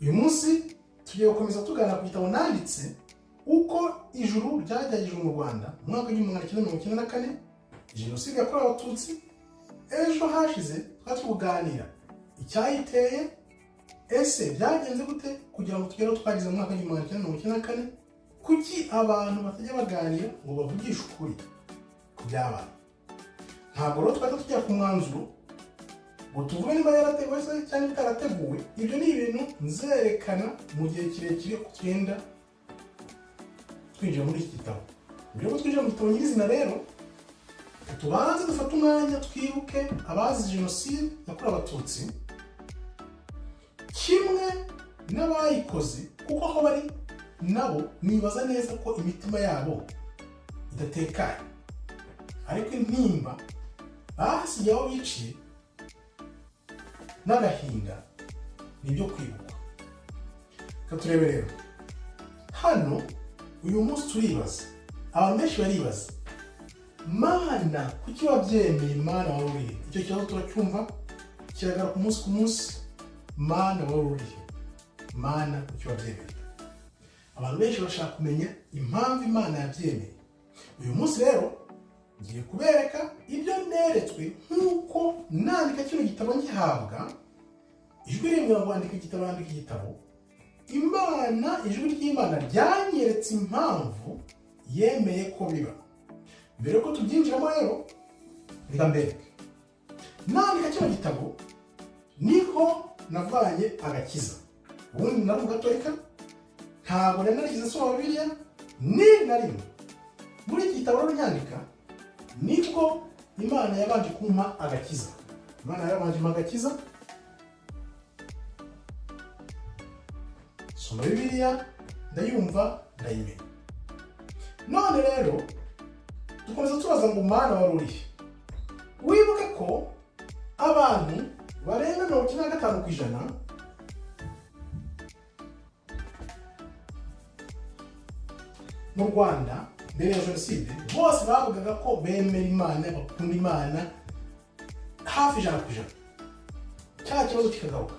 Uyu munsi tugiye gukomeza tugana ku gitabo nanditse, uko ijuru ryageragejwe mu Rwanda mu mwaka w'1994, Jenoside yakorewe Abatutsi. Ejo hashize twari turi kuganira icyayiteye, ese byagenze gute kugira ngo tugere aho twageze mu mwaka w'1994? Kuki abantu batajya baganira ngo bavugishe ukuri ku byabaye? Ntabwo rero twahita tujya ku mwanzuro ngo tuvuge niba yarateguwe se cyangwa itarateguwe. Ibyo ni ibintu nzerekana mu gihe kirekire uko tugenda twinjira muri iki gitabo. Mbere yuko twinjira mu gitabo nyirizina rero, tubanze dufate umwanya twibuke abazize Jenoside yakorewe Abatutsi kimwe n'abayikoze, kuko aho bari nabo nibaza neza ko imitima yabo idatekanye, ariko intimba bahasigaye aho biciye n'agahinda ni ibyo kwibukwa. Reka turebe rero hano. Uyu munsi turibaza, abantu benshi baribaza: "Mana, kuki wabyemeye? Mana, wari urihe?" Icyo kibazo turacyumva kiragaruka umunsi ku munsi: "Mana, wari urihe? Mana, kuki wabyemeye?" Abantu benshi bashaka kumenya impamvu Imana yabyemeye. Uyu munsi rero ngiye kubereka ibyo neretswe nk'uko nandika kino gitabo, ngihabwa ijwi rimbwira ngo andika igitabo, andika igitabo. Imana, ijwi ry'Imana ryanyeretse impamvu yemeye ko biba. Mbere yuko tubyinjiramo rero, reka mbereke. Nandika kino gitabo niho navanye agakiza. Ubundi nari Umugatolika, ntabwo nari narigeze nsoma Bibiliya ni na rimwe. Muri iki gitabo rero nyandika nibwo Imana yabanje kumpa agakiza. Imana yabanje impa agakiza, soma Bibiliya, ndayumva, ndayimenya. None rero dukomeza tubaza ngo: "Mana, wari urihe?" Wibuke ko abantu barenga 95% mu Rwanda mbere ya jenoside bose bavugaga ko bemera Imana, bakunda Imana, hafi 100%. Cya kibazo kikagaruka: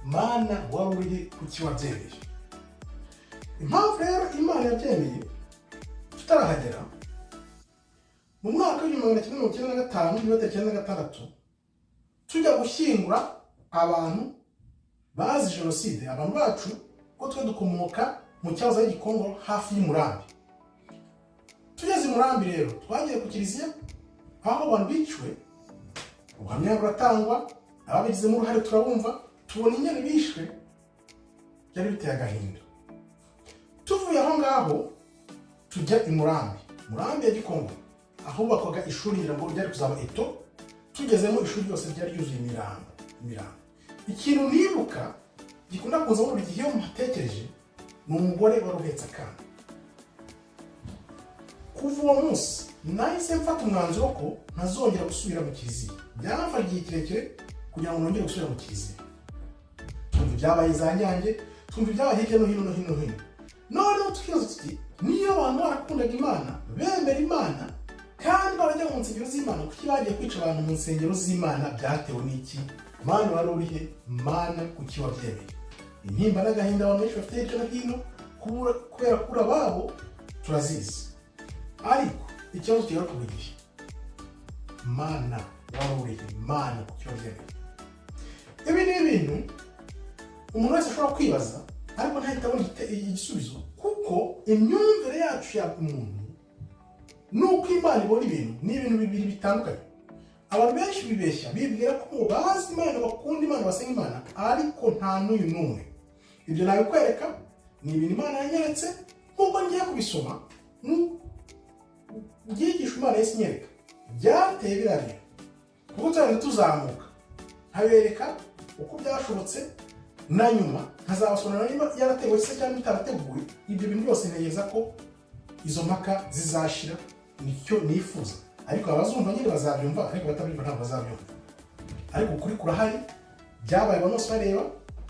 "Mana, wari urihe? Kuki wabyemeye?" Impamvu rero Imana yabyemeye tutarahagera, mu mwaka w'1995, niba 96, tujya gushyingura abantu bazi jenoside, abantu bacu, ko twe dukomoka mu cyahoze ari Gikongoro, hafi y'Umurambi. Tugeze i Murambi rero, twagiye ku kiliziya aho abantu biciwe. Ubuhamya buratangwa, ababigizemo uruhare turabumva, tubona ingene bishwe, byari biteye agahinda. Tuvuye aho ngaho tujya i Murambi, Murambi ya Gikongoro, ahubakwaga ishuri, ngira ngo ryari kuzaba eto. Tugezemo, ishuri ryose ryari ryuzuye imirambo, imirambo. Ikintu nibuka gikunda kuza buri gihe iyo mpatekereje ni umugore wari uhetse akana. Kuva uwo munsi nahise mfata umwanzuro ko ntazongera gusubira mu kiliziya. Byamfashe igihe kirekire kugira ngo nongere gusubira mu kiliziya. Twumva ibyabaye za Nyange, twumva ibyabaye hirya no hino no hino no hino. Noneho tukibaza tuti: "Niyo abantu barakundaga Imana, bemera Imana, kandi barajya mu nsengero z'Imana, kuki bagiye kwica abantu mu nsengero z'Imana? Byatewe n'iki? Mana, wari urihe? Mana, kuki wabyemeye?" Intimba n'agahinda abantu benshi bafite hirya no hino kubera kubura ababo turazizi, ariko ikibazo kigaruka buri gihe: "Mana, wari urihe? Mana, kuki wabyemeye?" Ibi ni ibintu umuntu wese ashobora kwibaza, ariko ntahita abona igisubizo, kuko imyumvire yacu ya muntu n'uko Imana ibona ibintu ni ibintu bibiri bitandukanye. Abantu benshi bibeshya, bibwira ko bazi Imana, bakunda Imana, basenga Imana, ariko nta n'uyu n'umwe. Ibyo nabikwereka, ni ibintu Imana yanyeretse nk'uko ngiye kubisoma byigisha. Imana yahise inyereka byateye biriya bintu, kuko tuzagenda tuzamuka nkabereka uko byashobotse, na nyuma nkazabasobanurira niba yarateguwe se cyangwa itarateguwe. Ibyo bintu byose ntegereza ko izo mpaka zizashira, nicyo nifuza. Ariko abazumva nyine bazabyumva, ariko abatabyumva ntabwo bazabyumva. Ariko ukuri kurahari, byabaye abantu bose bareba,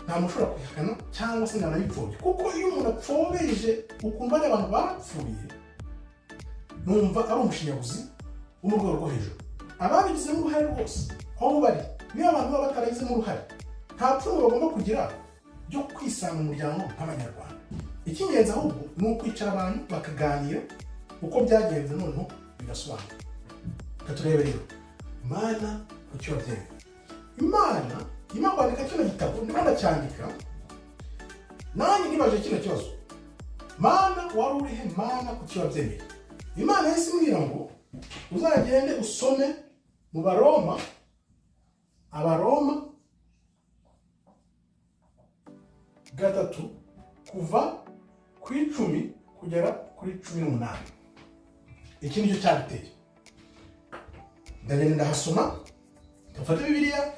nta muntu ushobora kubihakana cyangwa se ngo anabipfobye, kuko iyo umuntu apfobeje ukumva ari abantu bapfuye, numva ari umushinyaguzi wo mu rwego rwo hejuru. Ababigizemo uruhare rwose aho bari, niba abantu baba bataragizemo uruhare, nta pfunwe bagomba kugira. byo kwisanga mu muryango nk'Abanyarwanda. Icy'ingenzi ahubwo ni ukwicara abantu bakaganira uko byagenze, noneho bigasobanuka. Reka turebe rero, Mana, kuki wabyemeye? Imana irimo kwandika kino gitabo, ndimo ndacyandika, nanjye nibaje kino kibazo: Mana, wari urihe? Mana, kuki wabyemeye? Imana yahise imbwira ngo uzagende usome mu Baroma, Abaroma 3, kuva ku 10 kugera kuri 18. Iki nicyo cyabiteye. Ndagenda ndahasoma, ndafata Bibiliya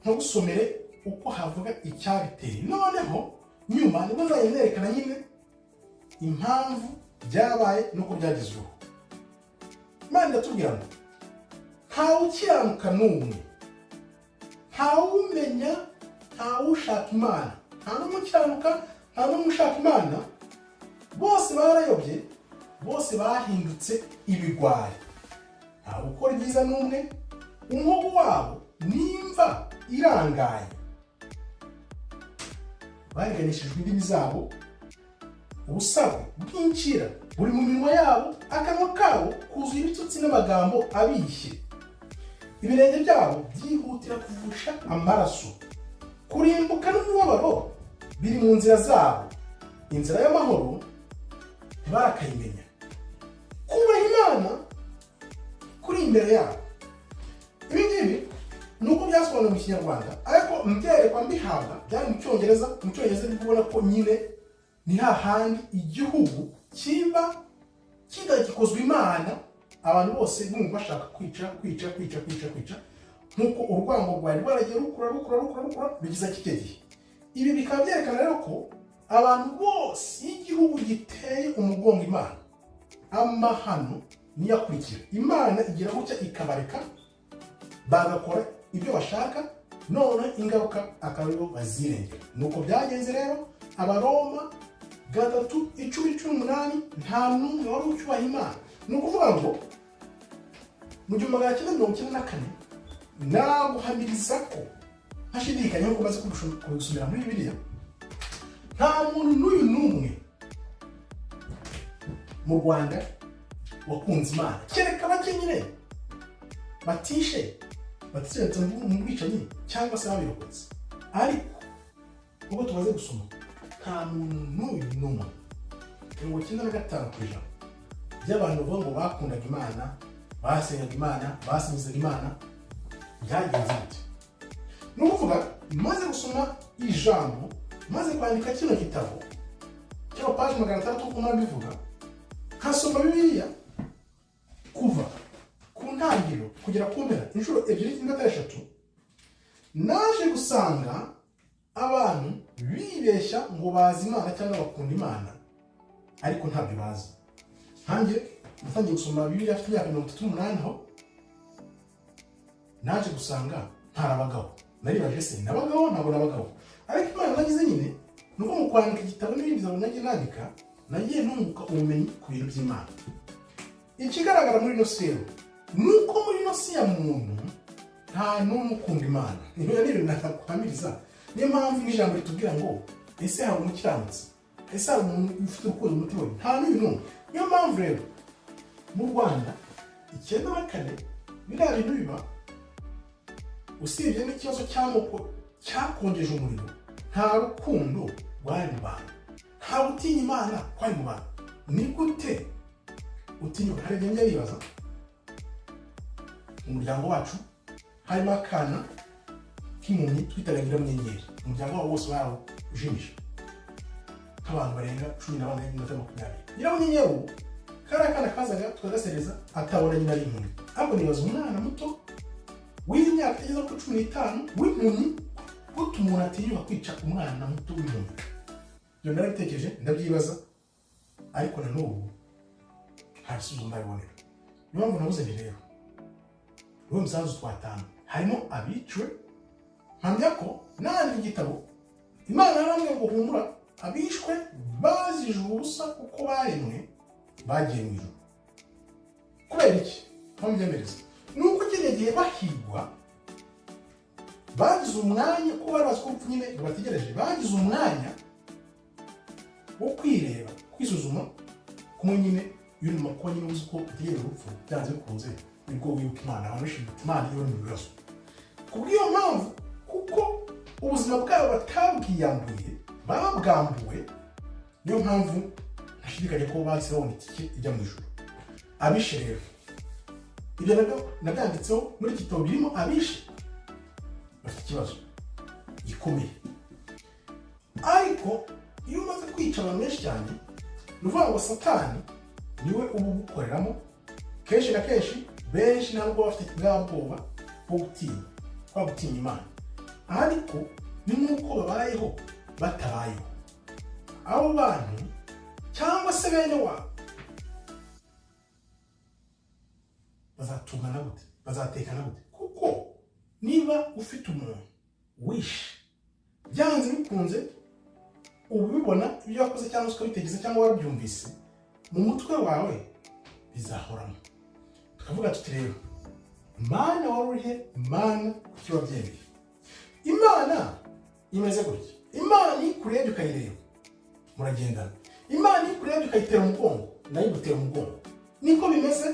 ntugusomere uko havuga icyabiteye. Noneho nyuma nibwo nzajya nerekana nyine impamvu byabaye n'uko byagezweho. Imana iratubwira ngo ntawe ukiranuka n'umwe, ntawumenya, ntawushaka Imana. Nta n'umwe ukiranuka, nta n'umwe ushaka Imana. Bose barayobye, bose bahindutse ibigwari, ntawe ukora ibyiza n'umwe. Umuhogo wabo n'imva irangaye, bariganishijwe indimi zabo. Ubusabwe bw'incira buri mu minwa yabo, akanwa kabo kuzuye ibitutsi n'amagambo abishye. Ibirenge byabo byihutira kuvusha amaraso, kurimbuka n'umubabaro biri mu nzira zabo, inzira y'amahoro ntibarakayimenya. Kubaha Imana kuri imbere yabo. Ibi ngibi ni uko byasobanuwe mu Kinyarwanda, ariko mbyerekwa mbihabwa byari mu Cyongereza. Mu Cyongereza ndi kubona ko nyine ni hahandi igihugu kiba kitagikozwa Imana, abantu bose bumva bashaka kwica, kwica, kwica, kwica, kwica, nk'uko urwango rwari rwaragiye rukura, rukura, rukura, rukura, bigeza kijya gihe. Ibi bikaba byerekana rero ko abantu bose, iyo igihugu giteye umugongo Imana, amahano niyo akurikira. Imana igira gutya ikabareka bagakora ibyo bashaka, none ingaruka akaba aribo bazirengera. Nuko byagenze rero. Abaroma 3, 10, 18, nta n'umwe wari ucyubaha Imana. Ni ukuvuga ngo mu 1994, naguhamiriza ko ntashidikanya, nkuko umaze kubisomera muri Bibiliya, nta muntu n'uyu n'umwe mu Rwanda wakunze Imana, kereka bake nyine batishe batisenze mu bwicanyi cyangwa se babirokotse. Ariko ubwo tumaze gusoma, nta muntu n'uyu n'umwe, 95% by'abantu bavuga ngo bakundaga Imana, basengaga Imana, basingizaga Imana. Byagenze bite? Ni ukuvuga, maze gusoma ijambo, maze kwandika kino gitabo cy'amapaji 600 uko mbivuga, nkasoma Bibiliya kuva ku ntangiriro kugera ku mpera inshuro ebyiri cyangwa atari eshatu, naje gusanga abantu bibeshya ngo bazi Imana cyangwa bakunda Imana, ariko ntabyo bazi. Nkanjye natangiye gusoma Bibiliya afite imyaka 38. Aho naje gusanga ntarabagaho. Naribaje: se nabagaho? Ntabwo nabagaho. Ariko Imana nagize nyine ni uko mu kwandika igitabo n'ibindi bitabo nagiye nandika, nagiye nunguka ubumenyi ku bintu by'Imana. Ikigaragara muri ino si rero ni uko muri ino si ya muntu nta n'umwe ukunda Imana. Ibyo ni ibintu nakwamiriza. Niyo mpamvu n'ijambo ritubwira ngo: ese hari umukiranutsi? Ese hari umuntu ufite urukundo mu mutima we? Nta n'uyu n'umwe. Niyo mpamvu rero mu Rwanda 94 biriya bintu biba, usibye n'ikibazo cy'amoko cyakongeje umuriro, nta rukundo rwari mu bantu, nta gutinya Imana kwari mu bantu. Ni gute utinyuka? Hari igihe njya nibaza, mu muryango wacu harimo akana k'impumyi twitaga Nyiramunyenyeri. Umuryango wabo wose barawujimije, nk'abantu barenga 14 n'iminota 20. Nyiramunyenyeri ubu kari akana kazaga tukagasereza, atabona nyina ari impumyi. Ariko nibaza, umwana muto w'imyaka igeze kuri 15 w'impumyi, gute umuntu atinyuka kwica umwana muto w'impumyi? Ibyo narabitekereje, ndabyibaza, ariko na n'ubu nta bisubizo ndabibonera. Niyo mpamvu nabuze nti rero uwo musanzu twatanga harimo abiciwe. Mpamya ko nandika igitabo, Imana yarambwiye ngo: humura, abishwe bazije ubusa kuko baremwe bagiye mu ijuru. Kubera iki? Mpamvu byemereza ni uko kiriya gihe bahigwa Bagize umwanya, kuko bari bazi ko urupfu nyine rubategereje, bagize umwanya wo kwireba, kwisuzuma kumwe nyine. Iyo uri mu makuba nyine, uzi ko utegereje urupfu, byanze bikunze nibwo wibuka Imana. Abantu benshi bibuka Imana iyo bari mu bibazo. Ku bw'iyo mpamvu, kuko ubuzima bwabo batabwiyambuye, babwambuwe, niyo mpamvu ntashidikanya ko bahise babona itike ijya mu ijuru. Abishe rero, ibyo nabyo nabyanditseho muri iki gitabo birimo. Abishe bafite ikibazo gikomeye, ariko iyo umaze kwica abantu benshi cyane, ni ukuvuga ngo Satani niwe uba ugukoreramo kenshi na kenshi. Benshi ntabwo bafite bwa bwoba bwo gutinya, kwa gutinya Imana, ariko ni nk'uko babayeho batabayeho. Abo bantu cyangwa se bene wabo bazatungana gute? Bazatekana gute? Kuko niba ufite umuntu wishe, byanze bikunze uba ubibona ibyo wakoze, cyangwa se ukabitekereza, cyangwa warabyumvise mu mutwe wawe, bizahoramo. Tukavuga tuti rero: "Mana, wari urihe? Mana, kuki wabyemeye?" Imana imeze gutya: Imana iyo ikurebye ukayireba, muragendana. Imana iyo ikurebye ukayitera umugongo, nayo igutera umugongo. Niko bimeze,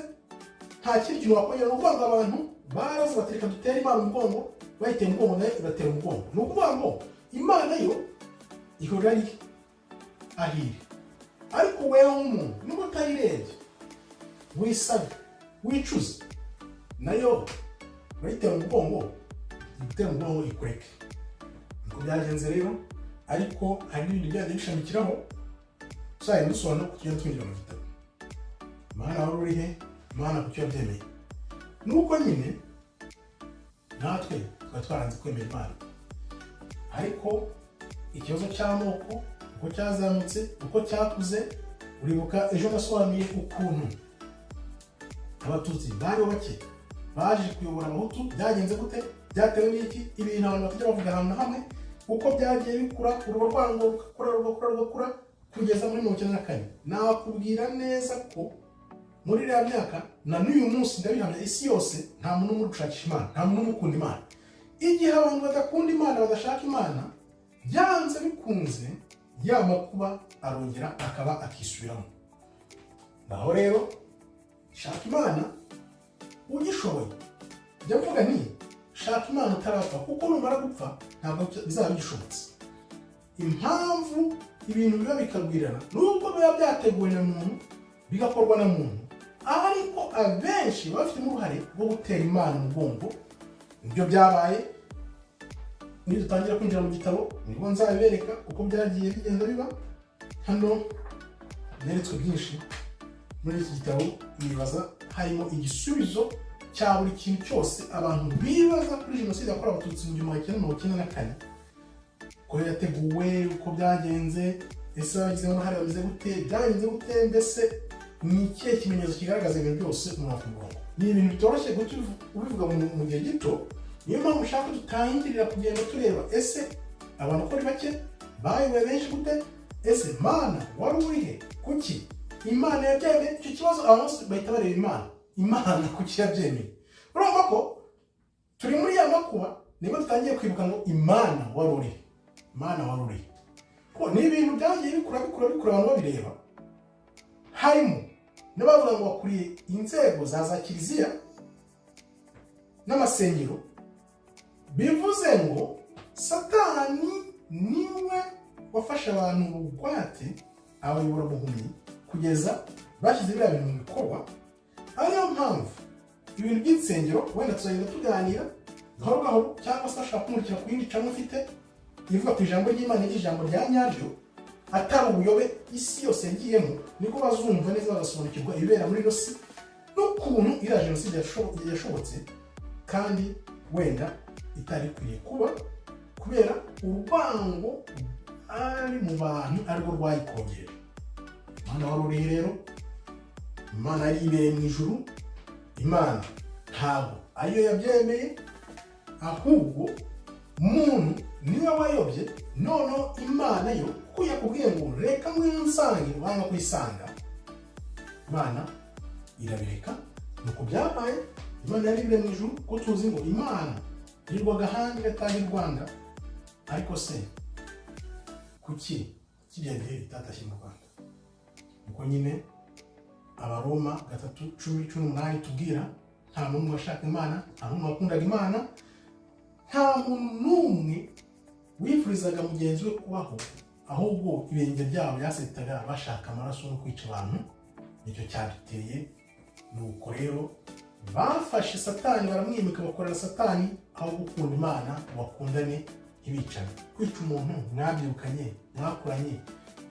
nta kindi kintu wakongera. Ni ukuvuga ngo abantu baraza bati: "Reka dutere Imana umugongo." Bayitera umugongo, nayo ibatera umugongo. Ni ukuvuga ngo Imana yo ihora ari ahiri, ariko wewe nk'umuntu, nubwo utayirebye, wisabe, wicuze, nayo urayitera umugongo, igutera umugongo ikureke. Niko byagenze rero. Ariko hari n'ibindi byagiye bishamikiraho, tuzagenda dusobanura uko tugenda twinjira mu gitabo. Mana, wari uri he? Mana, kuki wabyemeye? Nuko nyine natwe twari twaranze kwemera Imana, ariko ikibazo cy'amoko uko cyazamutse, uko cyakuze, uribuka ejo nasobanuye ukuntu Abatutsi bari bake baje kuyobora Abahutu. Byagenze gute? Byatewe n'iki? Ibintu abantu batajya bavuga ahantu na hamwe, uko byagiye bikura, urwo rwango rugakura, rugakura, rugakura, kugeza muri 94. Nakubwira neza ko muri iriya myaka, na n'uyu munsi ndabihamya, isi yose nta muntu n'umwe uri gushakisha Imana, nta muntu n'umwe ukunda Imana. Igihe abantu badakunda Imana, badashaka Imana, byanze bikunze ya makuba arongera akaba akisubiramo. Ngaho rero shaka Imana ugishoboye. Jya mvuga nti: "Shaka Imana utarapfa," kuko numara gupfa ntabwo bizaba bigishobotse. Impamvu ibintu biba bikagwirana, nubwo biba byateguwe na muntu, bigakorwa na muntu, ariko abenshi baba bafitemo uruhare rwo gutera Imana umugongo. Nibyo byabaye. Nidutangira kwinjira mu gitabo nibwo nzabibereka uko byagiye bigenda biba. Hano neretswe byinshi muri iki gitabo, nibaza harimo igisubizo cya buri kintu cyose abantu bibaza kuri Jenoside yakorewe Abatutsi mu 1994, uko yateguwe, uko byagenze, ese abagizemo uruhare bameze gute, byagenze gute, mbese ni ikihe kimenyetso kigaragaza ibintu byose umurongo ku murongo. Ni ibintu bitoroshye guhita ubivuga mu gihe gito. Niyo mpamvu ushaka ko dutangirira kugenda tureba: ese abantu uko ari bake bayoboye benshi gute? Ese Mana, wari urihe? Kuki Imana yabyemeye? Icyo kibazo abantu bose bahita bareba Imana. Imana kuki yabyemeye? Urumva ko turi muri ya makuba, nibwo dutangiye kwibuka ngo: "Imana, wari urihe? Imana, wari urihe?" Ko ni ibintu byagiye bikura, bikura, bikura, abantu babireba, harimo n'abavuga ngo bakuriye inzego za kiliziya n'amasengero. Bivuze ngo Satani niwe wafashe abantu bugwate, abayobora buhumyi, kugeza bashyize biriya bintu mu bikorwa. Ariyo mpamvu ibintu by'insengero wenda tuzagenda tuganira gahoro gahoro, cyangwa se bashaka kumurikira ku yindi channel ufite ivuga ku ijambo ry'Imana, ijambo rya nyaryo, atari ubuyobe isi yose yagiyemo, niko bazumva neza, bagasobanukirwa ibibera muri ino si n'ukuntu iriya jenoside yashobotse kandi wenda itari ikwiye kuba, kubera urwango ari mu bantu arirwo rwayikongeje. Imana, wari urihe rero? Imana yari yibereye mu ijuru. Imana ntabwo ariyo yabyemeye, ahubwo muntu niwe wayobye. Noneho Imana yo, kuko yakubwiye ngo: "Reka ngwino nsange," wanga kuyisanga, Imana irabireka. Nuko byabaye. Imana yari ibereye mu ijuru, ko tuzi ngo Imana Yirirwaga ahandi, igataha i Rwanda. Ariko se kuki kiriya gihe itatashye mu Rwanda? Uko nyine Abaroma 3:10-18 tubwira, nta n'umwe washaka Imana, nta n'umwe wakundaga Imana, nta muntu n'umwe wifurizaga mugenzi we kubaho, ahubwo ibirenge byabo byasetaga bashaka amaraso no kwica abantu. Nicyo cyabiteye. Nuko rero bafashe Satani baramwimika, bakorera Satani aho gukunda Imana ngo bakundane, ntibicane. Kwica umuntu mwabyirukanye, mwakuranye,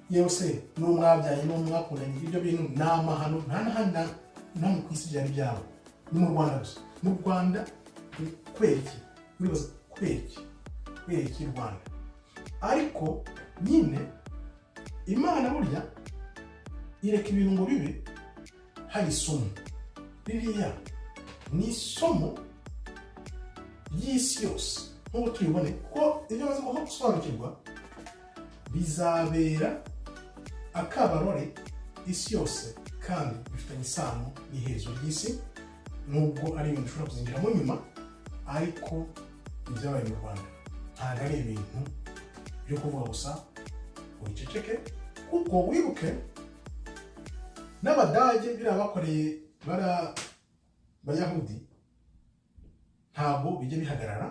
yewe se n'uwo mwabyaye, n'uwo mwakundanye, ibyo bintu ni amahano. Nta n'ahandi na hamwe ku isi byari byabo, ni mu Rwanda gusa. Mu Rwanda kubera iki? Uribaza kubera iki? Kubera iki Rwanda? Ariko nyine Imana burya ireka ibintu ngo bibe hari isomo. Ririya ni isomo ry'isi yose nk'uko tubibone, kuko ibyo maze gusobanukirwa bizabera akabarore isi yose, kandi bifitanye isano n'iherezo ry'isi, nubwo ari ibintu ushobora kuzinjiramo nyuma. Ariko ibyabaye mu Rwanda ntabwo ari ibintu byo kuvuga gusa wiceceke, kuko wibuke n'Abadage biriya bakoreye bara Bayahudi ntabwo bijya bihagarara.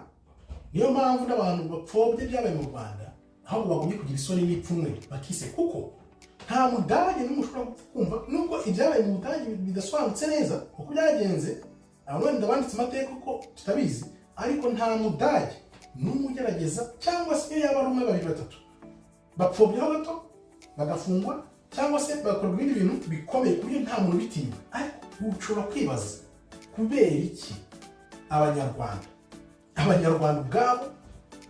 Niyo mpamvu n'abantu bapfobye byabaye mu Rwanda ahubwo bagombye kugira isoni n'ipfunwe bakise, kuko nta Mudage n'umwe ushobora kumva, nubwo ibyabaye mu Budage bidasobanutse neza uko byagenze, abantu wenda banditse amateka uko tutabizi, ariko nta Mudage n'umwe ugerageza, cyangwa se iyo yaba ari umwe, babiri, batatu, bapfobyaho gato bagafungwa cyangwa se bagakorwa ibindi bintu bikomeye ku buryo nta muntu ubitinya. Ariko ushobora kwibaza kubera iki Abanyarwanda ubwabo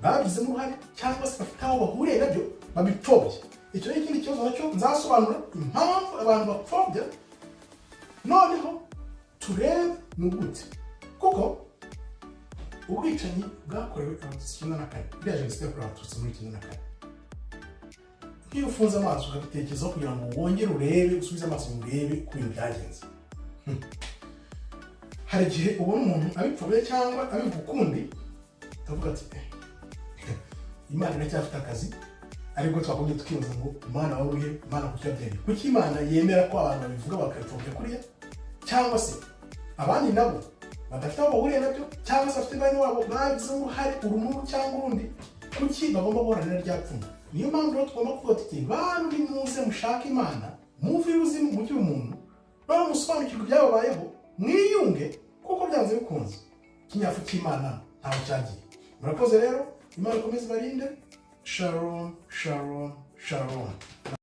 babigizemo uruhare cyangwa se bafite aho bahuriye nabyo babipfobya. Icyo ni ikindi kibazo nacyo nzasobanura, impamvu abantu bapfobya. Noneho turebe ni gute, kuko ubwicanyi bwakorewe Abatutsi 94, iriya jenoside yakorewe Abatutsi muri 94, nk'iyo ufunze amaso ukabitekerezaho kugira ngo wongere urebe, usubize amaso urebe uko ibintu byagenze, hari igihe ubona umuntu abipfobya cyangwa abivuga ukundi, ukavuga ati: "Eh, Imana iracyafite akazi." Ariko twagombye tukibaza ngo: Imana wari urihe? Imana kuki yabyemeye? Kuki Imana yemera ko abantu babivuga bakabipfobya kuriya, cyangwa se abandi nabo badafite aho bahuriye nabyo, cyangwa se bafite bene wabo bagizemo uruhare uru n'uru cyangwa urundi, kuki bagomba guhorana rya pfunwe? Niyo mpamvu rero tugomba kuvuga tuti: "Bantu, nimuze mushake Imana, muve ibuzimu mujye umuntu, noneho musobanukirwe ibyababayeho, mwiyunge, kuko byanze bikunze ikinyafu cy'Imana ntaho cyagiye." Murakoze rero, Imana ikomeze ibarinde. Shalom, shalom, shalom.